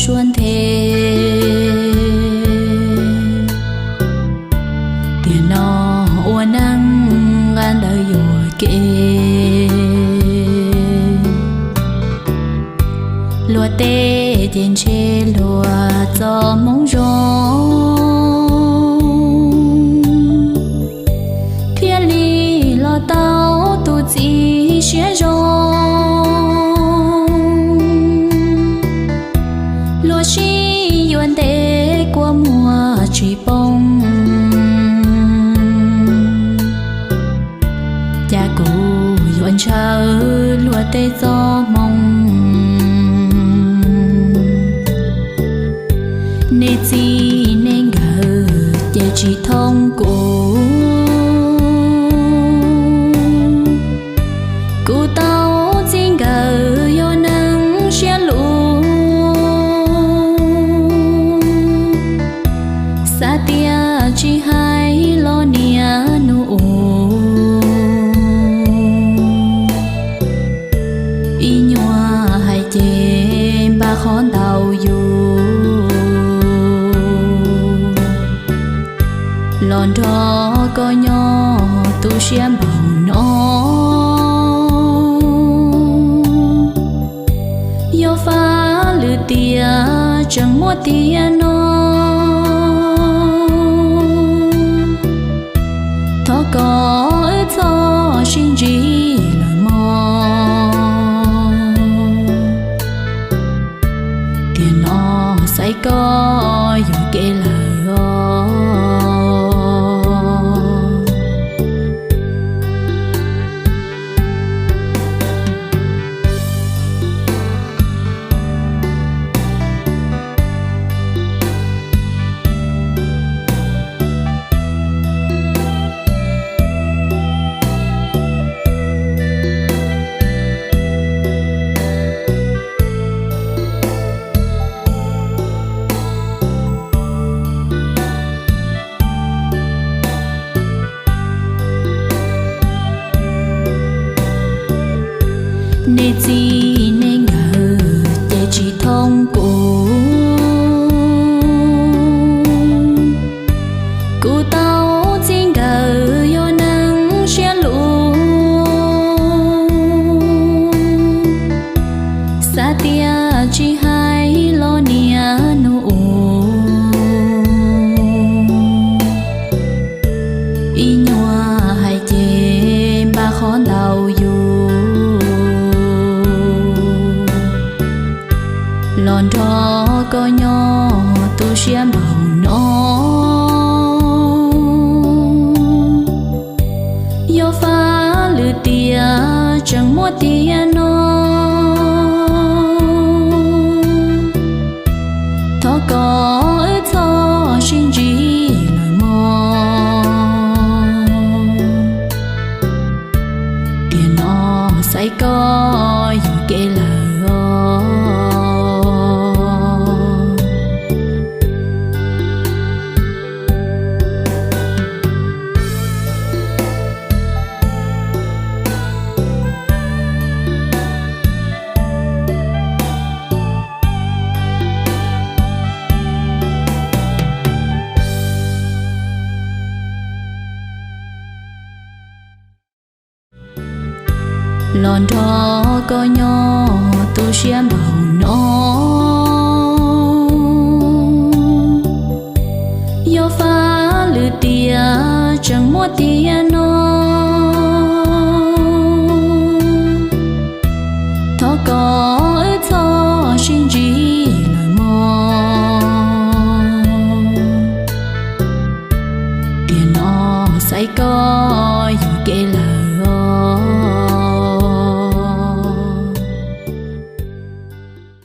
suab nthe. Tiam no ua neej nqa ntawv yuam kev, luag tej ces ntshe luag txoj hmoov zoo, thiaj li los tau tus txiv siab zoo. Luag sib yuav ntev kua muag tsis poob, cas kuv yuav ntshaw luag tej txoj hmoov. Nej txij nej nkawm ces tsis thooj kuv. Kuv tau txij nkawm yog neeg siab lug, xav tias tsis hais los niaj hnub ub. Ib nyuag hais ces npaj qhov ntau yus, los nrog koj nyob tu siab npaum no. Yog faj lwm tiam tseem muaj tiam no, thov kom wb txhob sib ntsib lawm mog. Tiam no xaiv koj yuam kev lawm os. Nej txij nej nkawm ces tsis thooj kuv. Kuv tau txij nkawm yog neeg siab lug, xav tias tsis hais los niaj hnub ub. Ib nyuag hais ces npaj qhov ntau yus, los nrog koj nyob tu siab npaum no. Yog faj lwm tiam tseem muaj tiam no, thov kom wb txhob sib ntsib lawm mog. Tiam no xaiv koj yuam kev lawm os. Los nrog koj nyob tu siab npaum no. Yog faj lwm tiam tseem muaj tiam no, thov kom wb txhob sib ntsib lawm mog. Tiam no xaiv koj yuam kev lawm os.